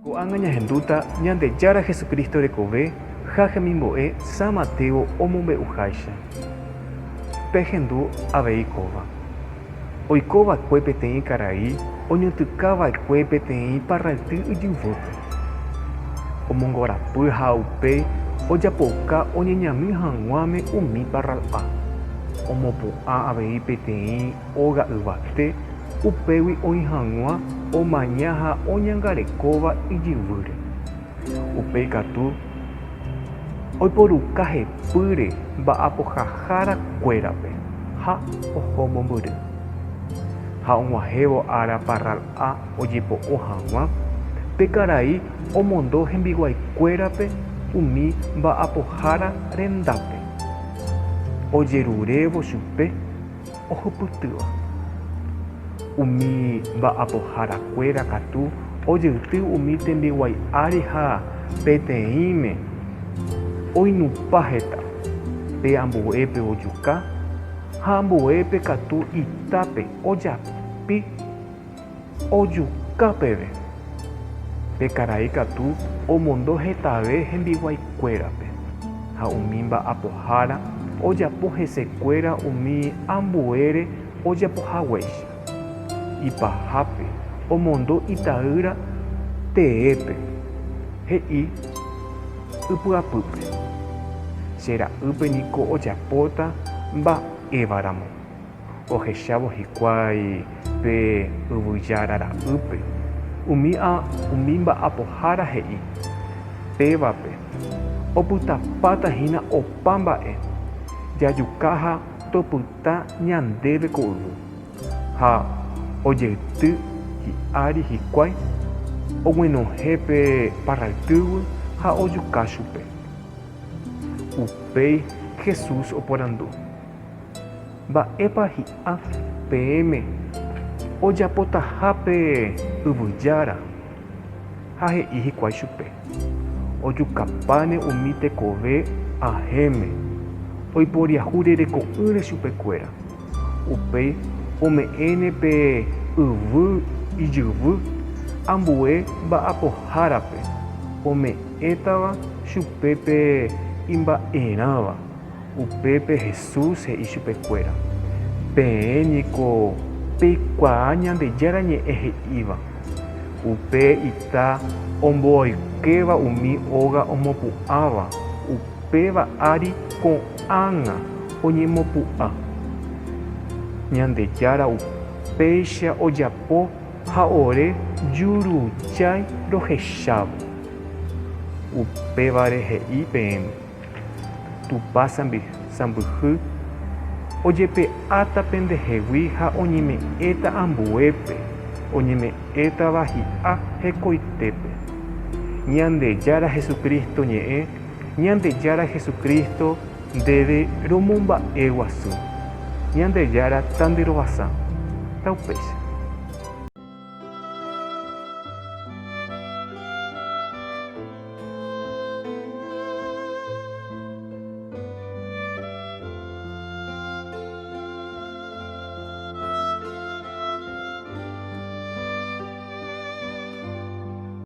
Ko'ág̃a ñahendúta Ñandejára Jesucristo rekove ha hemimbo'e San Mateo omombe'uháicha. Pehendu avei kóva. Oiko va'ekue peteĩ karai oñotyka va'ekue peteĩ parralty ijyvýpe. Omongorapy ha upéi ojapouka oñeñami hag̃uáme umi parral'a. Omopu'ã avei peteĩ óga yvate upégui oĩ hag̃ua omaña ha oñangarekóva ijyvýre. Upéi katu oiporuka hepýre mba'apohahára kuérape ha oho mombyry. Ha og̃uahẽvo ára parral'a ojepo'o hag̃ua, pe karai omondo hembiguái kuérape umi mba'apohára rendápe, ojerurévo chupe ohupytýva. Umi mba'apoharakuéra katu ojeyty umi tembiguái ári ha peteĩme oinupã heta, pe ambuépe ojuka ha ambuépe katu itápe ojapi ojuka peve. Pe karai katu omondo hetave hembiguaikuérape, ha umi mba'apohára ojapo hesekuéra umi ambuére ojapohaguéicha. Ipahápe omondo ita'ýra teépe, he'i ipy'apýpe, Che ra'ýpe niko ojapóta mba'évaramo. Ohechávo hikuái pe yvyjára ra'ýpe, umi umi mba'apohára he'i, Pévape opytapáta hína opa mba'e, jajuka ha topyta ñandéve ko yvy. Ha ojeyty hi'ári hikuái, oguenohẽ pe parraltýgui ha ojuka chupe. Upéi Jesús oporandu. Mba'épa hi'a peẽme ojapotaha pe yvyjára? Ha he'i hikuái chupe, Ojukapáne umi tekove ahẽme, oiporiahu rereko'ỹre chupekuéra. Upéi ome'ẽne pe yvy ijyvy ambue mba'apohárape, ome'ẽtava chupe pe imba'erãva. Upépe Jesús he'i chupekuéra, Peẽ niko peikuaa Ñandejára Ñe'ẽ he'íva, upe ita omboykéva umi óga omopu'ãva, upéva ári ko'ág̃a oñemopu'ã. Ñandejára upéicha ojapo ha ore jurujái rohechávo. Upévare he'i peẽme. Tupã sãmbyhy ojepe'áta pendehegui ha oñeme'ẽta ambuépe, oñeme'ẽtava hi'a hekoitépe. Ñandejára Jesucristo ñe'ẽ, Ñandejára Jesucristo ndéve romomba'e guasu. Ñandejára tanderovasa. Taupéicha.